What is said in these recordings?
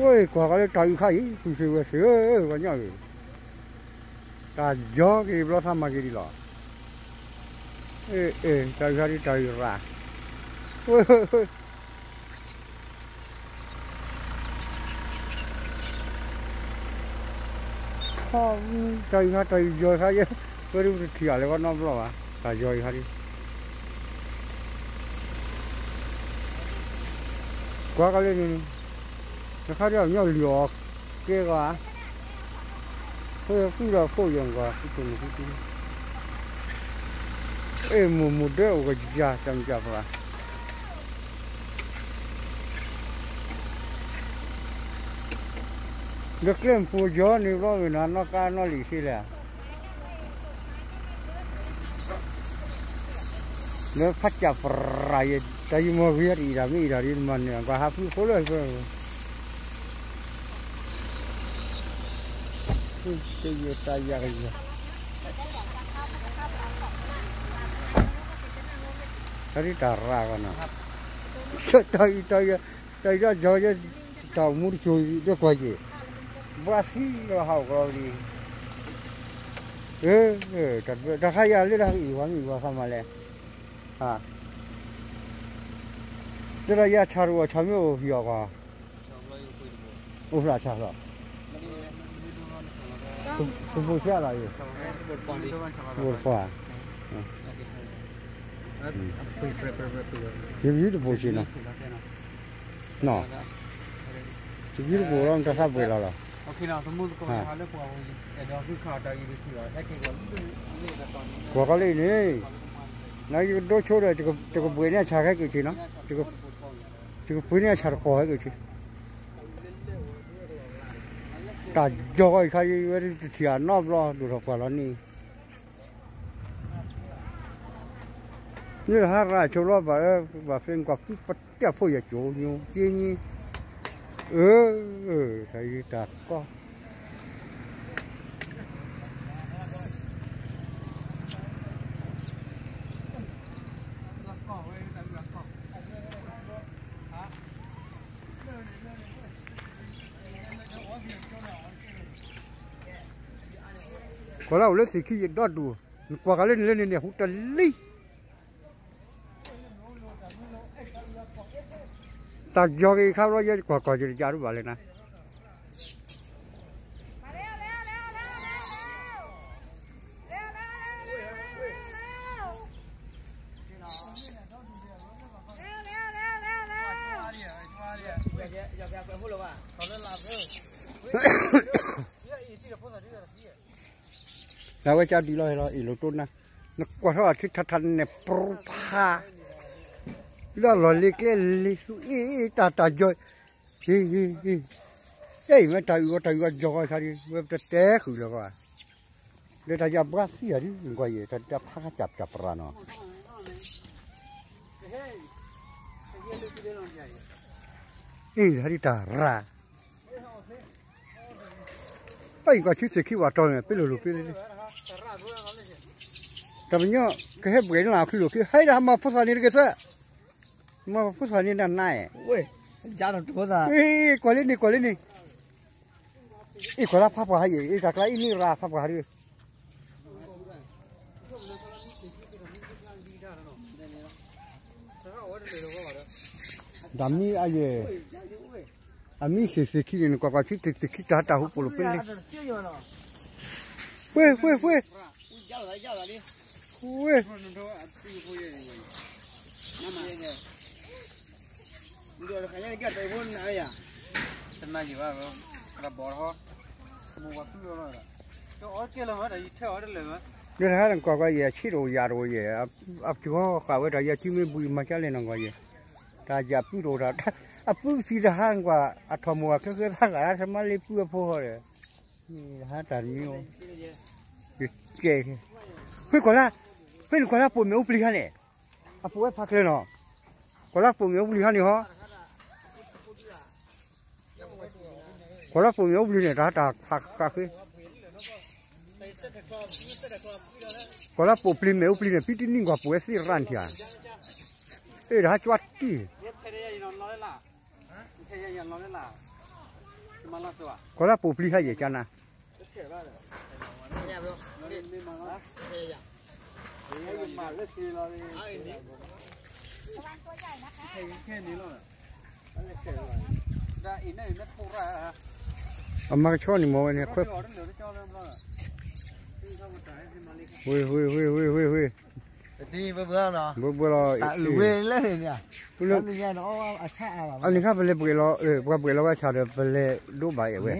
ဝဲကွၢ်ကီးလၢတၢ်အုၣ်ခါအံၤ သူၣ်စ့ဝဲစ့ဧၢ ပှၤကညီအံၤ, တၢ်ယီၤက့ၤဘျီသးမၤက့ၤဒ်လီၤ, တၢ်အုၣ်ခါဒ်တၢ်အုၣ်ရၣ်, ဝဲ တၢ်အုၣ်ခါတၢ်အုၣ်ယီၤခါယဲ, ဝဲဒၣ်ပတထံၣ်အီၤလၢၤဘၣ်နီတဘျီဘၣ် တၢ်ယီၤအံၤခါဒ်, ကွၢ်ကီးလၢန့ၣ်, တခါဒ်အညီလုၢ်အီၤကဲဂီၤဧါ, ဖဲကွံဒီးခိၣ်ယီၤကွၢ် ဃုတိၢ်န့ၣ်ဃုတိၢ်, အဲၣ်မိၢ်မိၢ်ဒၢအိၣ်ကယၤ တၢ်မုၢ်တၢ်ပြၢ် ဒီးကျဲမုၢ်ဖိယီၤန့ၣ်ဘျီဝဲနီၤ နီၢ်ကါနီၢ်လံၤသ့လဲၣ်, လၢဖးကၠၣ်ပြၢ်ယဲ တၢ်ယံၤမီၢ်ဂ့ၤတအံၤတၢ်မ့ၢ်အံၤတၢ်ဒ်မၤနၢၤ ကွၢ်ဟးဖုဖိလၢ တယဲၢ်တၢ်ယၤကယၤ, တၢ်ဒ်တၢ်ရၣ်ဂီၤနီၤ, တၢ်အံၤတၢ်ယၤ, တၢ်အံၤတၢ်ယီၤယဲ, တၢ်အိၣ်မူတစိၤဒီးကွၢ်က့ၤ, ဘၣ်သံလီၤဟးအိၣ်ကီးလံ, တၢ်ခါယၤလၢတၢ်အုၣ်ဝဲမ့ၢ်ဝဲသးမၤလဲၣ်, လၢတၢ်ယၤဆၣ်တအိၣ်ဆၣ်မ့ၢ်အိၣ်ဟံၣ်အီၤကွၢ် အိၣ်ဖျါဆါလီၤ, တဘိဆါလီၤ, တဘိတဖီဧါ, ယဘုတဘိဆ့နီၤ, ယဘုတဘိလီၤ တၢ်သးပှဲၤလီၤလီၤ, ကွၢ်ကီးလၢအံၤန့ၣ်, နယကဒိဆိဒီး ယကပှ့ၤန့ၢ်အဆၣ်ခဲက့ၤဆ့နီၤ, ယကပှ့ၤန့ၢ်အဆၣ်တကီၢ်ခဲက့ၤဆ့ တၢ်ယီၤအံၤခါအံၤ ဝဲတထံၣ်အနီတဘျီ ဒိၣ်ထီၣ်ပှၢ်လီၤန့ၣ်, မ့ၢ်ဟးရၤဆိလီၤဘၣ်အၢ ဘၣ်သ့ၣ်နကွၢ်ဖုပတဲၣ်ဖိယၤကိညိက့ညိ, အၢ, တၢ်အံၤတၢ်ကီ ကွၢ်လၢအိၣ်လၢသ့ၣ်ခံယဒီဒူၣ်, နကွၢ်ကလၢန့ၣ်လၢန့ၣ်န့ၣ် ဟူတလံ, တၢ်ယီၤက့ၤခါဘျီ ယဲကွၢ်ကွၢ်က့ၤတကးဒိၣ်ဘၣ်လၢနၤ တၢ်ဝဲကၢဒုးလီၤဟဲလီၤ အ့ၣ်လိာ်တိၢ်နၤ, နကွၢ်ထီၣ်အထံထါထါန့ၣ် ပြူဖး, လၢအလီၢ်လ့ၤကျဲလ့ၤဆူအ့ၣ်တၢ်တၢ်ယီၤ, အ့ၣ်, အ့ၣ်မ့ၢ်တၢ်အုၣ်ဂီၤတၢ်အုၣ်ဂီၤယီၤဂီၤခါဒ် ဝဲပတတဲဃုာ်လၢၤဘၣ်, ဒီးတၢ်ယၤဘှါသံၣ်ဧါဒ် နကွၢ်ယဲ တၢ်ဖးကစၢ်ပၠၣ်ပြၢ်နီၤ, အ့ၣ် ဟဲဒ်တၢ်ရၣ် ပၢ်အံၤကွၢ်ဆူသ့ၣ်ခံဝဲတီၤန့ၣ် ပ့လိာ်လိာ်ပ့လၢ, တၢ်ပညီ ကဟဲပှဲၤန့ၣ်လီၤ ခုလိာ်ခံ ဟဲဒၣ်မၤဖိသၣ်န့ၣ်တကဲသၢ, မၤဖိသၣ်န့ၣ်နၤနၤ, ကွၢ်လၢန့ၣ် ကွၢ်လၢန့ၣ်, အ့ၣ် ကွၢ်လၢဖးပှၢ်ဟးယဲ အ့ၣ် တၢ်ကျါအံၤန့ၣ်ရၣ်ဖးပှၢ်ဟးဒုး တၢ်မံအယဲၢ်, အမံသ့ၣ်သ့ၣ်ခံန့ၣ် နကွၢ်ကွၢ်ဆူသ့ၣ်သ့ၣ်ခံတၢ်တၢ်ဟူပိာ်လိာ်ပ့လၢ, ဝ့ၢ် ဝ့ၢ် ဝ့ၢ်, ဝ့ၢ်, လၢတဟါနကွၢ်ကွၢ်ယဲၢ် ဆံးတအိၣ်ယၤတအိၣ်ယဲၢ်, အပတုၤဃီဃာ်ဝဲတၢ်ယဲၢ် စုမ့ၢ်ဘှံးမၤကၢ်လဲၣ်နကွၢ်ယဲၢ်, တၢ်ယၤပုၢ်တအိၣ်တၢ်, အပုၢ်သံတဟါနကွၢ် အထီၣ်မိၢ်အချၢဃဲသးဂၤ တမါလ့ပုၢ်အဖိဃီဒီး, တဟါတၢ်တမံၤအိၣ်, ကဲ, ဖဲနကွၢ်လၢ, ဖဲနကွၢ်လၢပိာ်မ့ၣ်အိပျံၤခါန့ၣ်, အပိာ်ဝဲဖးကျၢၤနီၤ, ကွၢ်လၢပိာ်မ့ၣ်အိပျံၤခါန့ၣ်ဟီ ကွၢ်လၢပိာ်မ့ၣ်အိပျံၤန့ၣ် တၢ်တၢ်ဖးဃာ်ဃ့, ကွၢ်လၢပိာ်ပျံၤမ့ၣ်အိပျံၤန့ၣ် ဖံတနံၣ်ကွၢ်ပိာ်ဝဲသ့ၣ်ရၣ်နထံၣ်ဧါ, အ့ၣ် တဟါကၠွါတံၢ်, လၢ ကွၢ်လၢပူၤပျံၤဟဲယဲၢ်ကနၤ, အမၤကဆှီန့ၣ်မ့ၢ်ဝဲန့ၣ်ခွဲး, ဝ့ၢ်ဝ့ၢ်ဝ့ၢ်ဝ့ၢ်ဝ့ၢ်ဝ့ၢ်, ဘၣ်ဘၣ်လီၤ, အန့ၣ်ခါပလဲၤပှဲၤလီၤ, ပှၤပှဲၤလီၤဝဲဆၣ်ဒီး ပလဲၤဒိဘၣ်အဲၣ်ဝဲ,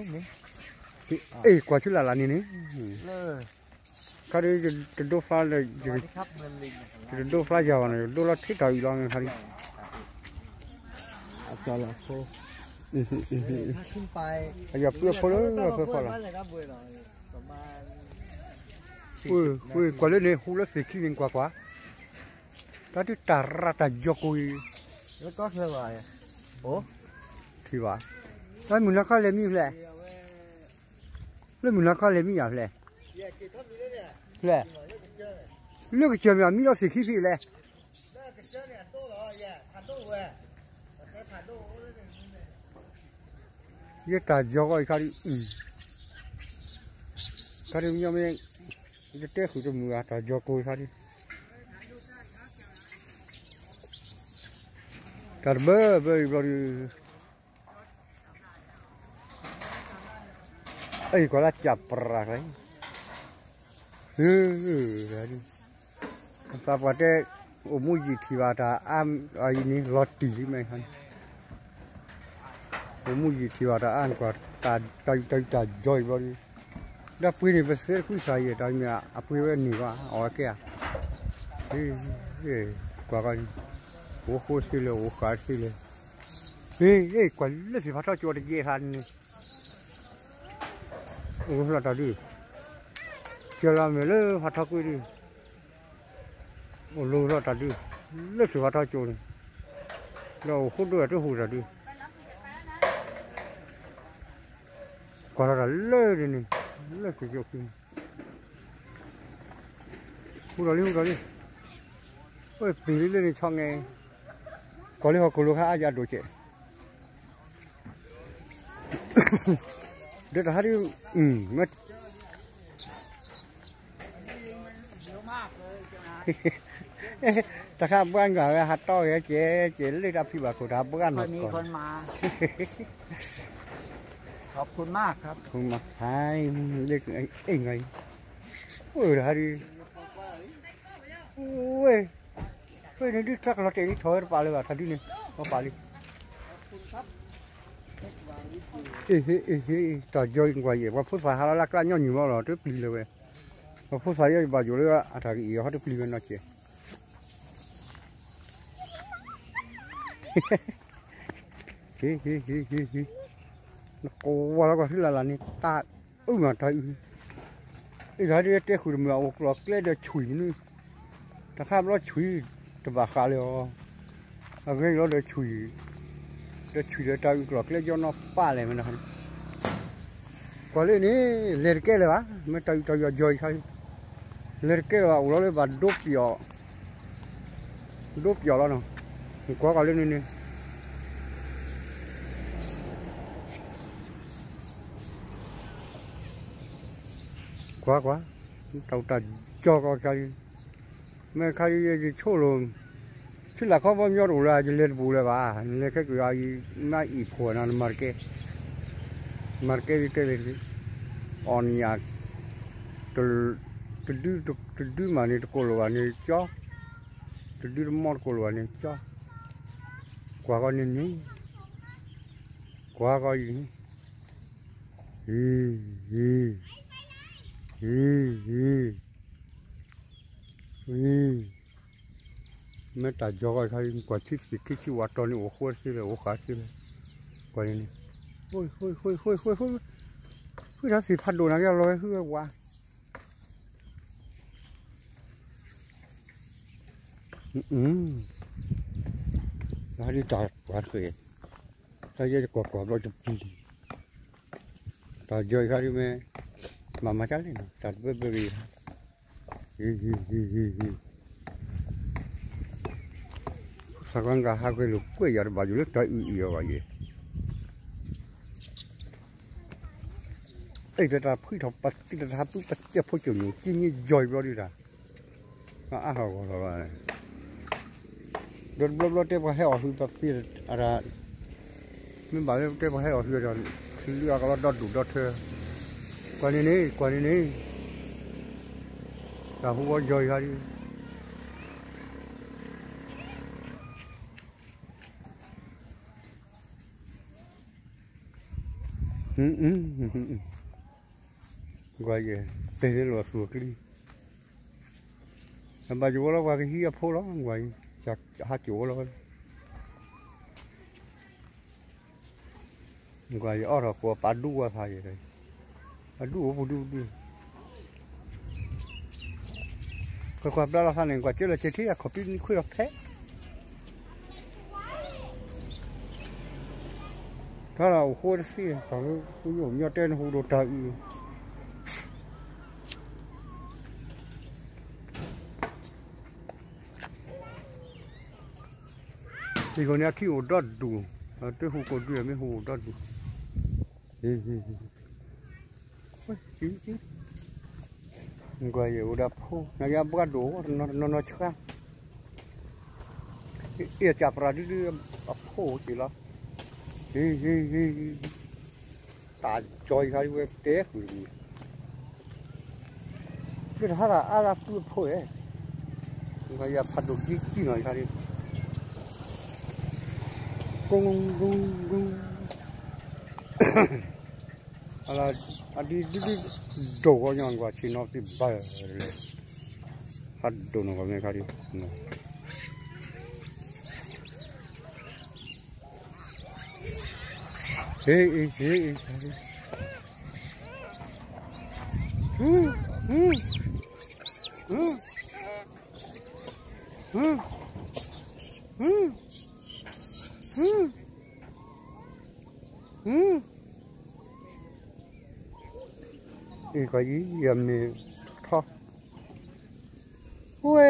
အ့ၣ်ကွၢ်ဆူလၢ်လၢ်န့ၣ်န့ၣ်, ခါဒ်တဒိဖျါလၢ, တဒိဖျါယၤဘၣ်န့ၣ် ဒိလီၤထံတၢ်အံၤလီၤခါဒ်, အယီၤပှံၤအဖိလၢအဖၢဖီလီၤ, ကွၢ်လၢန့ၣ် ဟူလၢသ့ၣ်ခံန့ၣ်ကွၢ်ကွၢ်, တၢ်ဒုးတၢ်ရၤတၢ်ယီၤကိၢ်အံၤ, ထံၣ်ဘၣ်, လၢမုၢ်နၤခီလဲၤမံဖျဲၣ်, လၢမုၢ်နၤခီလဲၤမံယၤဖျဲၣ်, ဖျဲၣ်, လၢကစၢၢ်မ့ၢ်အမံလီၤသ့ၣ်ခံဖံးလဲၣ်, ယတၢ်ယီၤဂီၢ်အံၤခါဒ်, ခါဒ်ညီမ့ၢ်, ယတဲဃုာ်တမုာ်ဘၣ် တၢ်ယီၤကိၢ်အံၤခါဒ်, တၢ်တဘၢဘၢအံၤဘျီဒ်, အံၤကွၢ်လၢကၢ်ပြၤ, သးပှၢ်တဲ, အိၣ်မူယံာ်ထံၣ်ဘၣ်တၢ်အါအံၤန့ၣ် လီၤတံၢ်လံမ့ၢ်, အိၣ်မူယံာ်ထံၣ်ဘၣ်တၢ်အါန့ၣ်ကွၢ်, တၢ်တၢ်တၢ်တၢ်ယီၤအံၤဘျီဒ်, ဒီးပှ့ၤန့ၣ် ပသ့တကွံစၢ်ယဲၢ် တၢ်မ့ၢ်အပှ့ၤဝဲန့ၢ်ဘၣ် အီၣ်ဝဲကဲဧါ, ကွၢ်ကီ, အိၣ်ဃိသ့လၢ အိၣ်ဃးသ့လၢ, ဟ့ၣ် ကွၢ်လၢသ့ၣ်ဖးထီကၠိတကဲခါန့ၣ်, အိၣ်လီၤတၢ်ဒုး, ကၢလီၤမ့ၢ်လၢဖးထီကွံဒုး, အိၣ်လီၤတၢ်ဒုး, လၢသ့ၣ်ဖးထီကၠိန့ၣ်, ဒီးအိၣ်ဃိဒိၣ်တဟူးတၢ်ဒုး, ကွၢ်လီၤတၢ်လၢန့ၣ်န့ၣ်, လၢသ့ၣ်ကၠိခံန့ၣ်, ဟူးဒီးလံ ဟူးဒီးလံ, အိၣ်ပ့ၤလံလၢန့ၣ်ဆီငဲ, ကွၢ်လၢဟီၣ်ခိၣ်လိၤခါအါယၤဒိၣ်ကဲး ဒီးတဟါဒ်, မ့ၢ်, တၢ်ခါဘှါနဂၤဝဲဟးတီၢ်ဝဲကဲကဲ လၢတၢ်ဖံးဘၣ်ခိၣ်တၢ်ဘှါနီၢ်ကီၢ်, မၤ, လၢအံၤ, အိၣ်တဟါဒ်, ဝဲ, ဝဲန့ၣ်ဒုးတၢ်ကလီၤတဲာ်လံ ထီၣ်ဝဲတပာ်လၢၤဘၣ် တၢ်ဒုးန့ၣ်, ပာ်လံ အ့ၣ်ဟ့ၣ် အ့ၣ်ဟ့ၣ် တၢ်ယီၤအံၤကွၢ်ယဲၢ် ပှၤဖိသၣ်ဟးလီၤလၢအကျါညီနုၢ်မးလီၤ တပျံၤလၢၤဝဲ, ပှၤဖိသၣ်ယီၤယဘၣ်ယိၣ်လၢအတၢ်ကအံၤအဟီတပျံၤဝဲနီၢ်ကဲး, ဟ့ၣ်ဟ့ၣ်ဟ့ၣ်ဟ့ၣ်ဟ့ၣ်, နကွၢ်လီၤကွၢ်ထံလၢ်လၢ်န့ၣ် တၢ်အုၣ်မးတၢ်အုၣ်, အ့ၣ်ဒၣ်ဒ်တဲဃုာ်တမုာ်အအိၣ်ကျီၢ်ကျဲဒီးဆွံမနုၤ, တခါဘျီဆွံ, တဘၣ်ဃးလၢၤအီၤ, အဂ့ၢ်လီၤဒီးဆွံ, ဒီးဆွံဒီးတၢ်အုၣ်ကျီၢ်ကျဲယီနီၢ်ပၢ်လဲၣ်မနုၤ, ကွၢ်လၢန့ၣ်, လဲၤတကဲလၢၤဘၣ် မ့ၢ်တၢ်အုၣ်တၢ်ယီၤယီၤအံၤခါ, လဲၤတကဲလၢၤဘၣ် အိၣ်လီၤလၢဘၣ်ဒိပျီၣ်, ဒိပျီၣ်လီၤနီၤ, ကွၢ်ကွၢ်လၢန့ၣ်န့ၣ် ကွၢ်ကွၢ်, တၢ်အုၣ်တၢ်ယီၤကီၢ်ခါလံ, မ့ၢ်ခါလံယဆိၣ်လိာ်, ထံလၢ်ခီဘီညီတအိၣ်လၢၤ ယလဲၤတပူၤလၢၤဘၣ် နလဲၤခဲက့ၤအံၤ, မ့ၢ်အံၤဖိနီၤ နမၤတကဲ, မၤတကဲဒ်တဲလဲၣ်, အီၣ်နံၣ်ယၤ, တဒု, တဒုမးန့ၣ်တကိးလိာ်ဘၣ်န့ၣ်ကၠီ, တဒုတမီၢ်တကိးလိာ်ဘၣ်န့ၣ်ကၠီ, ကွၢ်ကီန့ၣ်န့ၣ်, ကွၢ်ကီအံၤ, ဟံၣ်, ဟံၣ်, ဟံၣ်, ဟံၣ်, မ့ၢ်တၢ်ယီၤဂီၢ်ခါ ကွၢ်ထံသ့ၣ်ခံဆံဝးတီၤန့ၣ် အိၣ်ဃိသ့လဲၣ် အိၣ်ဃးသ့လဲၣ်, ကွၢ်န့ၣ်, ဃုထီၣ်သ့ၣ်ဖးဒိၣ်နၤက့ၤလီၤဝဲ ဟုဝဲဝး တၢ်ဒ်တၢ်ပှၤတဃ့ၢ်, တၢ်ယဲယကွၢ်ကွၢ်ဘျီတပျံၤ, တၢ်ယီၤအံၤခါဒ်မ့ၢ်, မၤမၤကလဲၣ်နီၤ တၢ်တဘၢဘၢဂ့ၤ, ဟံၣ်ဟံၣ်ဟံၣ်ဟံၣ်ဟံၣ်, သးကီၢ်နဂၤဟးဂဲၤလိာ်ကွဲယၤတဘၣ်ယိၣ်လၢတၢ်အုၣ်အံၤအီၤဘၣ်ယဲၢ် အဲၣ်တၢ်ဖှံထီၣ်ပသံတၢ်တဟးသူပသံအဖိကၠိမုၣ်ကံညံယီၤဘျီဒုတၢ်, အါထီၣ်ဂီၢ်ထီၣ်လီၤ, ဒီးတဘျီဘျီတဲပှၤဟဲအီၣ်ဟုပသံ, မ့ၢ်ဘၣ်လၢတဲပှၤဟဲအီၣ်ဟုဒီး, လုၢ်အကလီဒီဒူၣ်ဒီထၢ, ကွၢ်န့ၣ်န့ၣ် ကွၢ်န့ၣ်န့ၣ်, တၢ်ဟူဝဲယီၤယၤဒု ကွၢ်ယဲ, တဲလၢလီၤသူၣ်အကျံ, အဘၣ်ယိၣ်ဝဲလီၤ ပှၤကဟံးအဖိလီၤ ကွၢ်ယဲ, ဟးကၠိဝဲလီၤ, ကွၢ်ယဲအီၣ်ထီၣ်ကိးပာ်ဒူဝဲဖးယဲ, ပာ်ဒူအိၣ်ပူၤဒူပူၤဒူ ကွၢ်ကွၢ်ဘျါလီၤသးန့ၣ် ကွၢ်ကၢလီၤက့ၤထံအခိၣ်ပံနံၤခွံလီၤဖဲ, တၢ်လီၤအိၣ်ဃိတသ့, တၢ်လၢပညိၣ်တဲနဟူဒိၣ်တၢ်အုး အံၤဂီၢ်န့ၣ်အခံအိၣ်ဒီဒူၣ်, တဟူးကိးဒုမ့ၢ်ဟူးအိၣ်ဒီဒူၣ်, ကွၢ်ယဲအိၣ်ဒီးဖိ နယါဘှါဒိၣ်တနီၤနီၤဆှါ, အ့ၣ်ကၢ်ပြၤဒုဒု အဖိအိၣ်က့ၤလီၤ, တၢ်ကၠီယခါဒုဝဲတဲဃုာ်န့ၣ် လၢတဟါတၢ်အါလၢပုၢ်အဖိဧဲ, ယဖးဒိၣ်ကံကံနီၤယခါဒု, ကိကိကိ, အဒုဒုဒု, ဒိၣ်ဂီၤညီကွၢ်ဆ့ၣ်နီၤသ့ၣ်ဘၣ်လဲၣ်, ဖးဒိၣ်နီၤကွၢ်မ့ၢ်ခါဒု ဟ့ၣ်အံၤ ဟ့ၣ်အံၤ, အံၤကီးယံၤ ယမ့ၢ်ထီၣ် ဝဲ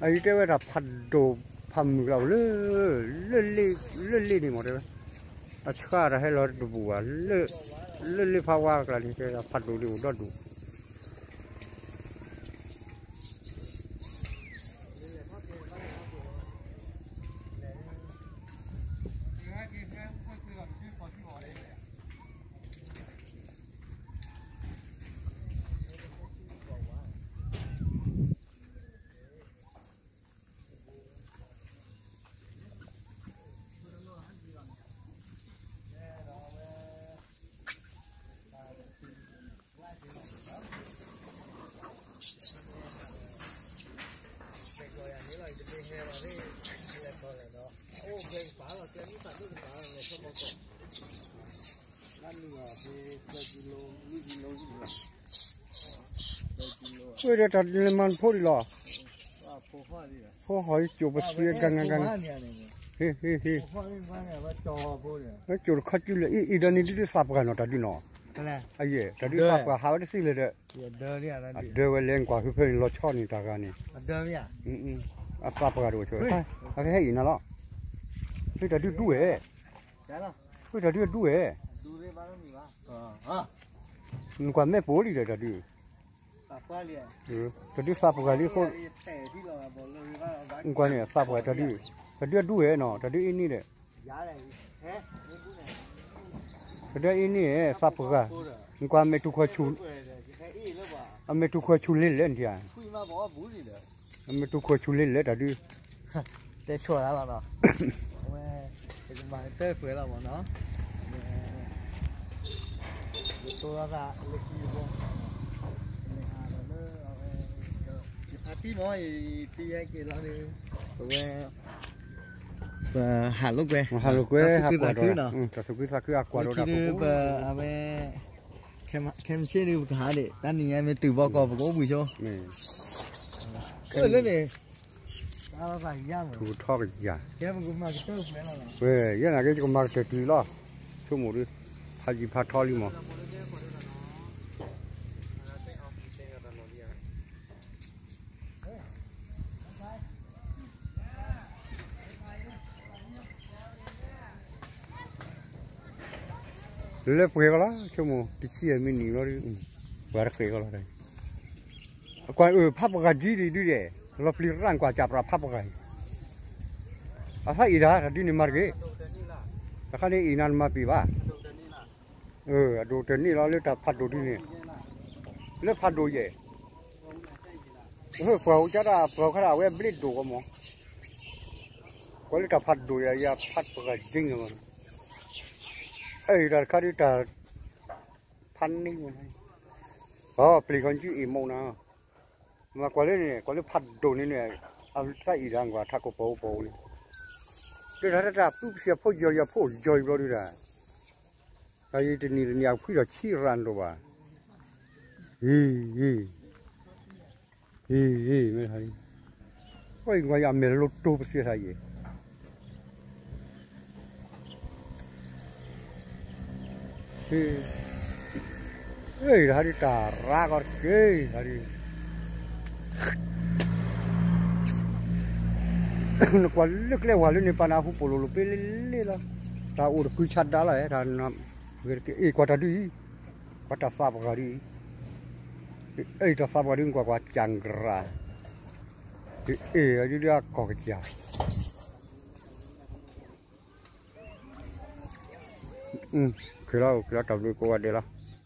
အအံၤတဲဝဲဒၣ်ဖးဒိၣ်ဖးမုၢ်ကျါလၢ လၢလ့န့ၣ်မ့ၢ်တဲဝဲ, အဆှါတၢ်ဟဲလီၤတဘူၣ်ဘၣ်, လၢလ့ဖးဝါကျါန့ၣ် တဲဝဲဒၣ်ဖးဒိၣ်ဒုအိၣ်ဒီဒူၣ် ဝဲဒီးတၢ်လဲၤမၤနဖိဒံးလီၤ, ဖိဟီၣ်ယကၠိပသံကနၤကနၤ, ဟ့ၣ်ဟ့ၣ်ဟ့ၣ်, ကၠိတခီစုလၢအံၤအံၤဒီးန့ၣ်ဒုးသးပှၢ်နီၤတၢ်ဒုးနီၤ, အယဲၢ် တၢ်ဒုးသးပှၢ်ဟးဝဲတသ့လၢၤဒီး, အဒၢဝဲလဲၤကွၢ်ဖဲဖဲန့ၣ်လီၤဆီန့ၣ်တၢ်ဂၤန့ၣ်, အသးပှၢ်တအိၣ်ဆိ, အကဟဲအံၤနၤလီၤ, ဖဲတၢ်ဒုးဒူဝဲ, ဖဲတၢ်ဒုးဒူဝဲ, နကွၢ်မဲာ်ပိာ်လံဒီးတၢ်ဒုး, တၢ်ဒုးသးပှၢ်လံအဃိ, နကွၢ်န့ၣ်သးပှၢ်တၢ်ဒုး, တၢ်ဒုးအဒူဝဲနီၤ တၢ်ဒုးအ့န့ၣ်ဒီး, တၢ်ဒုးအ့န့ၣ်သးပှၢ်, နကွၢ်မဲာ်ထူၣ်ခွဲးဆူၣ်, အမဲာ်ထူၣ်ခွဲးဆူၣ်လ့လဲၣ်နထံၣ်ဧါ, အမဲာ်ထူၣ်ခွဲးဆူၣ်လ့လဲၣ်တၢ်ဒုး တဲဆိၣ်လၢ်လီၤနီၤ, အဝဲ, ယကမၤကတၢၢ်ပှဲၤလီၤမးနီၤ, ယတိၢ်လီၤသးလၢခံတဘိ, မ့ၢ်အါဒီးလၢအဝဲ, ယဖးတံၢ်မး ယတံၢ်ဟဲက့ၤလီၤဒီး, အဝဲ, ပဟးလိာ်ကွဲ, ဟးလိာ်ကွဲ, တၢ်သူၣ်ခုသးခုအကွၢ်ဒီးဒၣ်ပ, အဝဲ ခဲမုၢ်ဆ့ၣ်ဒုး ပကဟးဒံး, တၢ်နံၤညါမ့ၢ်တုၤဘီကီၢ် ပကအိၣ်ဘှံးဆိ, လၢန့ၣ်, ထူထီၣ်ကယၤ, ဝဲ ယဲနာ်က့ ယကမၤကတၢၢ်တုၤလီၤ, ဆိကမိၣ်ဒုး, ဖးယံၤဖးထီလံမး Bye. လၢပှဲၤကီလီၤ ဆိကမိၣ် တဆံမံးနံးလီၤဒုး ပှၤတဃဲးကီလီၤ. ကွၢ်အၢ ဖးပှၢ်ဂၤဒ်ဒ်ဒုးဒဲး လီၤပျံၤရၣ်ကွၢ်စၢ်ပြၢ်ဖးပှၢ်ဂၤအံၤ အဖးအံၤဒၣ် တၢ်ဒုးန့ၣ်မၤတဂ့ၤ တခါန့ၣ်အံၤနၤနမၤပံာ်ဘၣ်. အဒိၣ်တန့ၢ်လီၤလၢတၢ်ဖးဒိၣ်ဒုးန့ၣ် လၢဖးဒိၣ်ယဲၢ် ပှၤအိၣ်ကၢ်တၢ်ပှၤခါဒၣ် အဝဲဘျ့ဒိၣ်ကီမး ကွၢ်လၢတၢ်ဖးဒိၣ်ယဲၢ် ယဖးပှၢ်ဂၤဒ်န့ၣ်လီၤ. အတၢ်တခါဒုးတၢ် ဖးန့ၢ်မး ပျံၤခီကၠူအ့ၣ်မးနၤ မ့ၢ်ကွၢ်လၢန့ၣ် ကွၢ်လၢဖးဒိၣ်န့ၣ်န့ၣ် အသးအံၤဒၣ်ကွၢ်ထးကိးပှၤအိၣ်ပှၤအိၣ်န့ၣ် ဒ်တၢ်တၢ်သူပစံးအဖိယီၤယီၤဖိယီၤအံၤဘျီဒုးဒၣ် တၢ်ယံၤတနံၤတနံၤအဖှံဒီးဆံးရၣ်ဒိၣ်ဘၣ် အံၤ အံၤ အံၤ အံၤ မ့ၢ် အံၤကွၢ်ယၤမဲာ်လိတိၢ်ပသ့ၣ်တဖၣ်အံၤ အံၤ တဟးဒုးတၢ်ရၣ်ကီတက့ၢ် တဟးဒုး နကွၢ်လၢကျဲဝၤလၢန့ၣ် ပာ်နၤဟူပိာ်လိာ်လိာ်ပ့လ့လ့လီၤ တၢ်အိၣ်တကုဆါဒါလီၤ တၢ် အ့ၣ်ကွၢ်တၢ်ဒုးအံၤ ကွၢ်တၢ်သးပှၢ်ဂၤဒုးအံၤ အ့ၣ်တၢ်သးပှၢ်ဒုးကွၢ်ကွၢ်ကၢ်ကရၢ် အ့ၣ်ဒုးဒုးအကီၢ်ကစၢ် ခဲလီၤ ခဲလီၤတၢ်ဘျုးကိးဂၤဒဲးလီၤ